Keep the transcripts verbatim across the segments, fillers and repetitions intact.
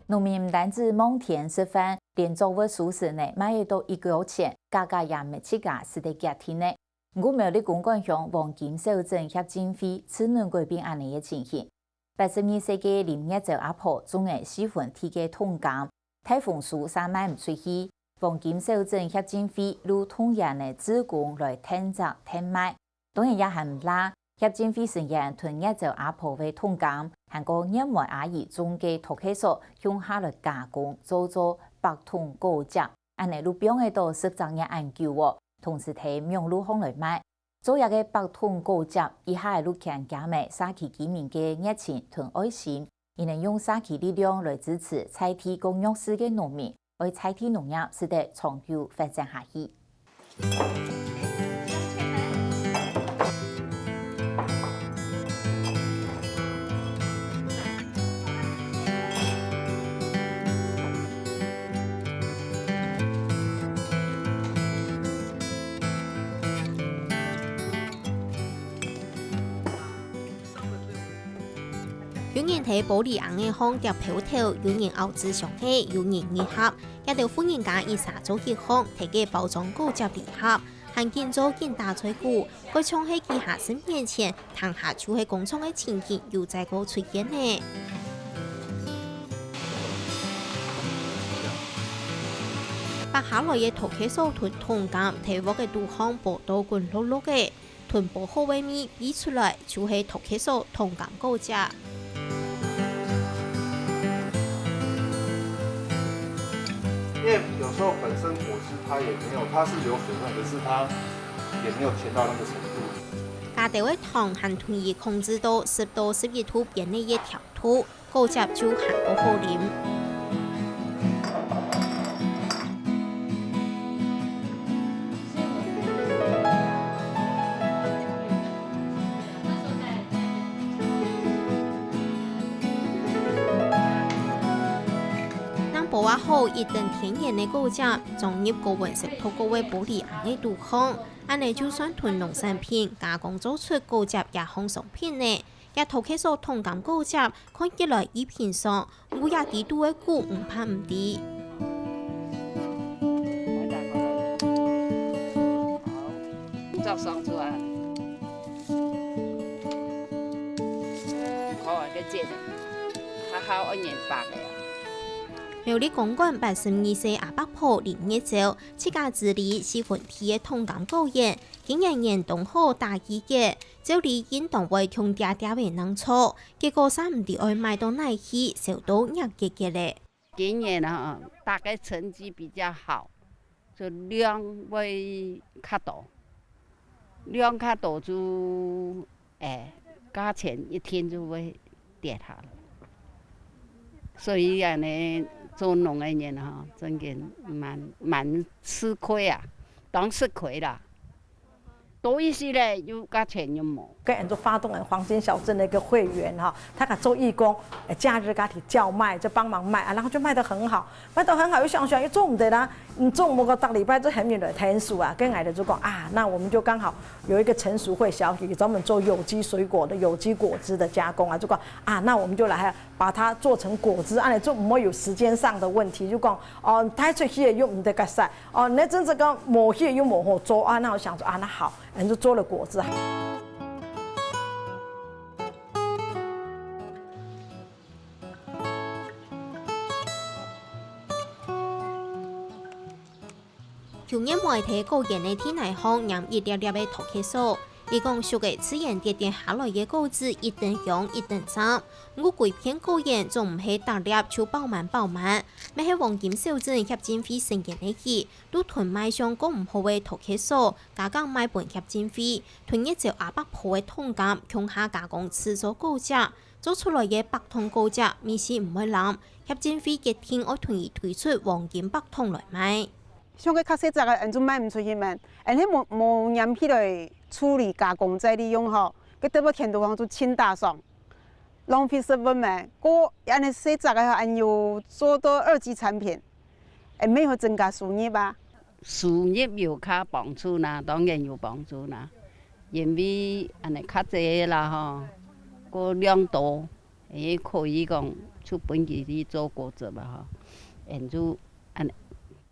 農民毋單止望天食飯，連作物收成呢，賣得到一角錢，價格也毋係自家使得決定呢。毋過苗栗公館鄉黃金小鎮協進會，就能改變恁呢个情形。八十二歲个林月洲阿婆種了四分地个桶柑，大豐收煞賣毋出去，黃金小鎮協進會就動員了志工來𢯭摘𢯭賣。 當然也還毋罅，協進會成員同月洲阿婆个桶柑，還過月梅阿姨種个桃溪所共下來加工，做做百桶果汁，恁呢就放得到十隻月恁久哦，同時在網路項來賣。做這个百桶果汁，一下就牽起了社區居民个熱情同愛心，佢等用社區力量來支持在地較弱勢个農民， 為在地農業使得長久發展下去。有人在玻璃罌仔項貼標頭，有人拗紙箱仔，有人泥盒， 這兜婦人家一儕做一項，在該包裝果汁禮盒，還緊做緊打嘴鼓，蓋像係幾下十年前，聽下就係工廠个情景又再過出現呢。剝下來个桃溪所同桶柑，在鑊个肚項烰到滾熝熝个， 同烰好个米熰出來，就係桃溪所桶柑果汁。因為有時候本身果汁它也沒有，它是有水分，可是它也沒有甜到那個程度。加兜个糖還同佢控制到十到十一度邊个熱調度， 果汁就還過好啉。當保存好一等天然个果汁，裝入高溫承托過个玻璃罌仔肚項，恁仔就算同農產品加工做出果汁這項商品呢。 這桃溪所桶柑果汁看起來異平常，毋過這底肚个苦毋怕毋知。照上出來。看完个節目，好好愛年八个啊。苗栗公館八十二歲阿伯婆林月洲，自家治理四分地个桶柑果園，今年年冬好打季節， 照理應當會暢嗲嗲仔正著，結果煞毋知愛賣到哪去，銷到䀴結結咧。今年啊，大概成績比較好，就量會較多，量較多就，欸，價錢一定就會跌下來。所以恁仔，做農个人吼，真个蠻蠻吃虧啊，當食虧啦。 多一息咧，又價錢又無。跟俺做發動人黃金小鎮的一個會員哈，他敢做義工，欸，假日佢去叫賣，就幫忙賣啊，然後就賣得很好，賣得很好，又想想又做毋得啦，你做毋得，逐禮拜就喊人來𢯭手啊，跟俺的就講啊，那我們就剛好有一個成熟會小姐專門做有機水果的有機果汁的加工啊，就講啊，那我們就來把它做成果汁，恁仔就毋會有時間上的問題，就講哦，帶出去又毋得該晒， 哦，你真正講無去又無好做啊，那我想說啊，那好，那就做了果汁。舊年尾在果園个地泥項拈一粒粒个桃溪所， 佢講熟个自然跌跌下來个果子一等香一等讚，毋過歸片果園總毋係逐粒就飽滿飽滿，乜係黃金小鎮協進會成員个佢，都同賣相過毋好个桃溪所，加工賣分協進會，同月洲阿伯婆个桶柑共下加工製作果汁，做出來个白糖果汁味緒毋會濫，協進會決定愛同佢推出黃金白糖來賣。 像該較細隻个，恁就賣毋出去咩？恁係無無拈起來處理加工再利用吼，該得到田地方就盡打爽，浪費食物咩？過恁係細隻个，恁有做到二級產品，恁乜會增加收入啊？收入有較幫助啦，當然有幫助啦，因為恁係較濟啦吼，過量多，也可以講就分佢去做果汁啊，吼，𫣆就恁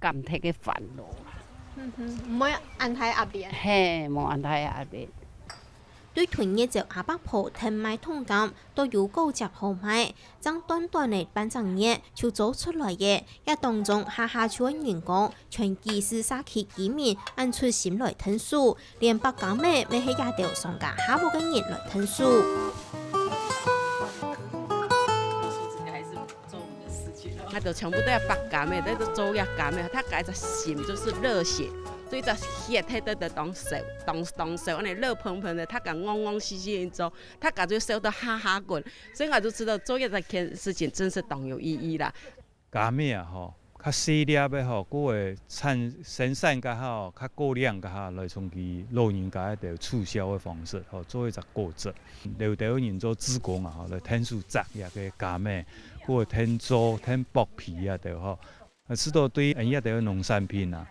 減忒个煩惱。嗯哼，毋會恁大壓力啊。嘿，無恁大壓力。對春日朝阿伯婆𢯭賣桶柑，都有果汁好賣，正短短个半隻月就做出來了，這當中下下就愛人工，全幾十社區居民恁出心來𢯭手， 連剝柑仔乜係這兜上家下屋个人來𢯭手。那就全部都要剝柑仔，都是做這柑仔，他該隻心就是熱血，所以隻血係對對當燒，當當燒，恁樣熱騰騰个，他敢戇戇兮兮做，他敢就燒到哈哈滾，所以我就知道做這件事情真是當有意義啦。 柑仔啊吼，較細粒个吼，佢會產生產較好，較高量較好，來從佢老人家一兜促銷个方式吼，做一隻果汁。有兜人做志工啊吼，來𢯭手摘這个柑仔，佢會𢯭做、𢯭剝皮啊兜吼。啊，試著對𫣆這兜農產品啊，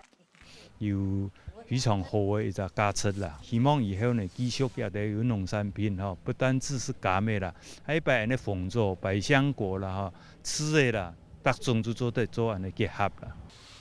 有非常好个一隻價值啦。希望以後呢，繼續這兜有農產品吼，不單只是柑仔啦，還有一擺恁樣紅棗、百香果啦吼，柿仔啦，逐種就做得做恁樣結合啦。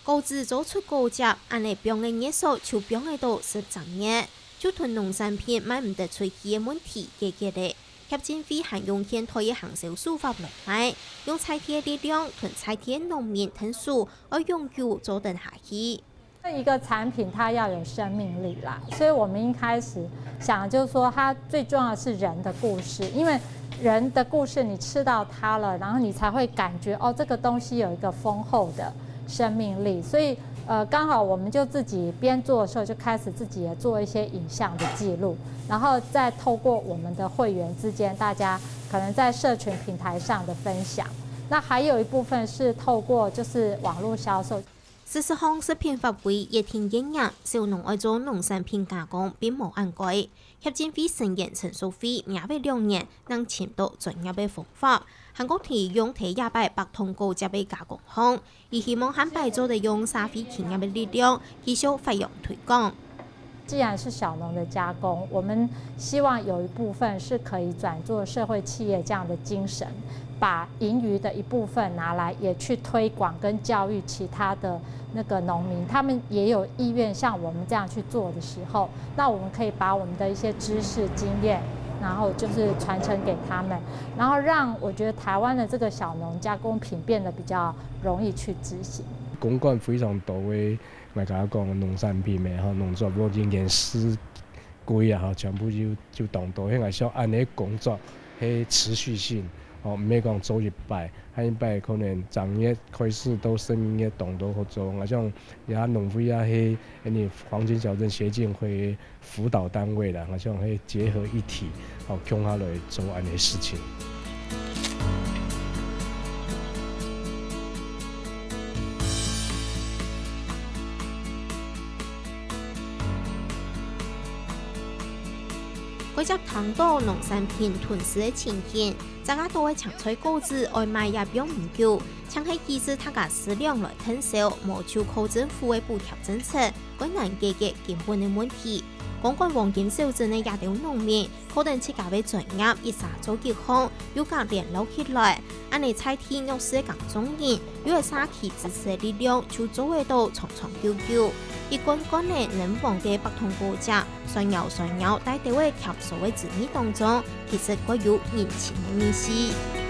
果子做出果汁，恁樣放个月數就放會到十隻月，就同農產品賣毋得出去个問題解決了。協進會還用現代个行銷手法來賣，用在地个力量同在地个農民𢯭手，愛永久做得下去。 一個產品它要有生命力啦，所以我們一開始想就是說，它最重要的是人的故事，因為人的故事你吃到它了，然後你才會感覺，哦，這個東西有一個豐厚的生命力。所以，呃，剛好我們就自己邊做的時候就開始自己也做一些影像的記錄，然後再透過我們的會員之間，大家可能在社群平台上的分享。那還有一部分是透過就是網路銷售。 事實上，食品法規約定嚴嚴，小農愛做農產品加工並無恁該。協進會成員陳淑慧，命會兩年，正尋到專業个方法，還過提用在這擺剝桶果汁个加工項，佢希望下擺做得用社會企業个力量，繼續發揚推廣。 既然是小農的加工，我們希望有一部分是可以轉做社會企業這樣的精神，把盈餘的一部分拿來也去推廣跟教育其他的那個農民，他們也有意願像我們這樣去做的時候，那我們可以把我們的一些知識經驗，然後就是傳承給他們，然後讓我覺得台灣的這個小農加工品變得比較容易去執行。公館非常多个 𠊎頭先講農產品个吼，農作物已經四季啊吼，全部就，就當多。該𠊎想恁樣工作係持續性，吼，毋係講做一擺，下一擺可能正月開始到十二月當多好做。𠊎想這農會啊，係，恁樣黃金小鎮協進會輔導單位啦，𠊎想係結合一體，吼，共下來做恁樣事情。 該隻聽到農產品囤積个情形，大家都會青菜果子愛賣也放毋久，淨係支持大家食量來𢯭手，無就靠政府个補貼政策，會難解決根本个問題。公館黃金小鎮个這兜農民， 靠等自家个專業一儕做幾項，又敢聯絡起來，恁樣在地弱勢个耕種人，有个社區支持个力量，就做會到長長久久。一罐罐个奶黃个剝桶果汁，酸搖酸搖帶兜个甜酥个滋味當中，其實蓋有人情个味緒。